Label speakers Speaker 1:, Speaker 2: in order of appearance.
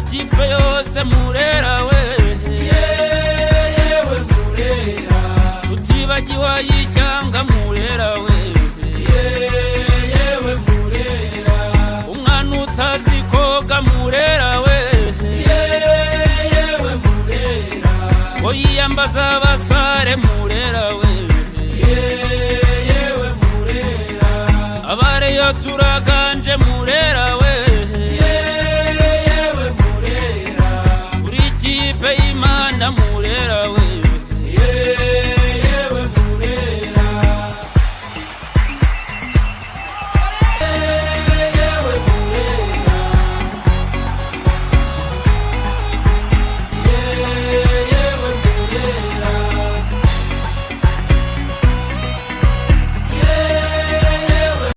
Speaker 1: Amakipe yose, Murera we.
Speaker 2: Yewe Murera.
Speaker 1: Tutibagiwe ay'ishyanga, Murera we.
Speaker 2: Yewe Murera.
Speaker 1: Umwana utazi koga, Murera we,
Speaker 2: Yewe Murera.
Speaker 1: Ngo yiyambaza.